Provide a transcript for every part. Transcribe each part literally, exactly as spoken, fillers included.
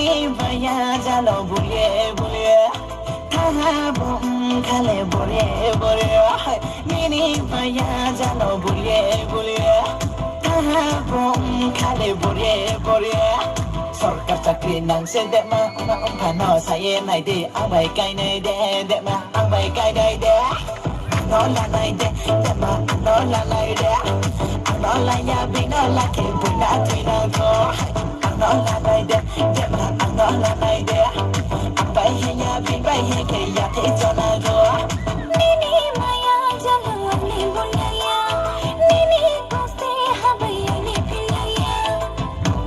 Baya jalo bole bole, thaha bom khale bole bole. Nini baya jalo bole bole, thaha bom khale bole bole. Sorkar chakri nang se dema, wngma wngkha no saye nai de, ang bai kainai de dema, ang bai kainai de. Ano lanai de, dema ano lanai de. Ano laya bino lake buina tuina ko. Ano lanai de, dema ano lanai de. Ang bai he ya, bin bai he ke ya te jona ko. Nini maya jalo ni bulaya. Nini koste habai ni pilaya.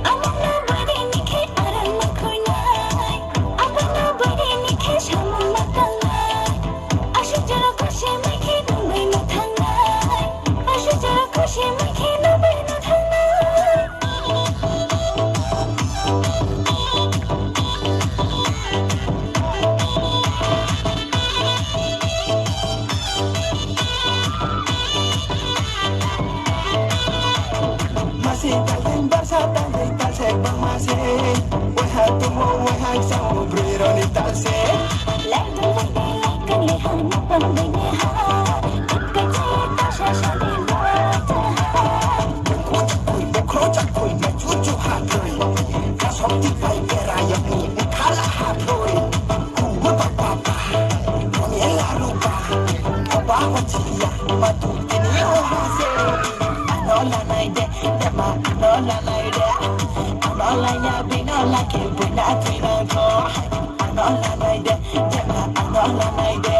Amana bari ni khe aram makhunai. Amana bari ni khe samung makangai. Asuk jora kose mai khe nungbai no thangnai. Asuk jora kose mai khe nungbai no thangnai. Masi taleng barsa taleng talsek bangma se. Waiha tumo waiha sao broi roni talse. Lai dong lai lai lai kan lai ha na pang lai ne ha. Tuk kai chai ta sha sha de lo ta ha. Bukro chakui bukro chakui na chu chu ha tui. Kasok ti pai pera ya mu khala ha tui. Kuwa pa pa pa. Kami la rupa. Oba hochiya. Matu tini o ha se. Ano lanai de, dema ano lanai de. Ano laya bino lake buina tuina ko. Ano lanai de, dema ano lanai de.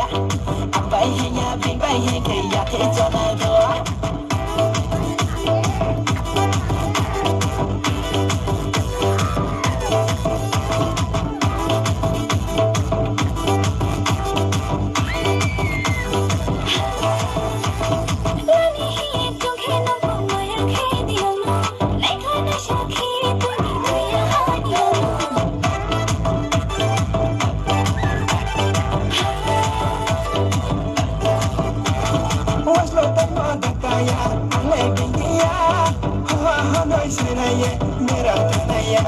Ang bai he ya, bin bai he ke ya te jona ko. Waslo tangma daktaya, ang le bingiya. Hua hanoi sinaiye, mera thanaiya.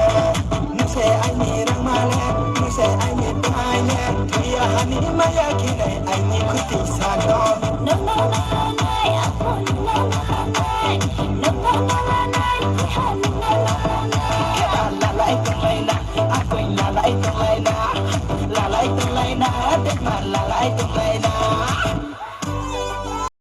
Nuse aini rangmale, nuse aini tamaile. Tuya hani maya kine aini kuti sano. No, no, no, no, no, apo, no, no, no, no, no. No, no, no, no, no, iha, no, no, no, no, no. Keba lalai tonglaina, akoi lalai tonglaina. Lalai tonglaina, dekma lalai tonglaina.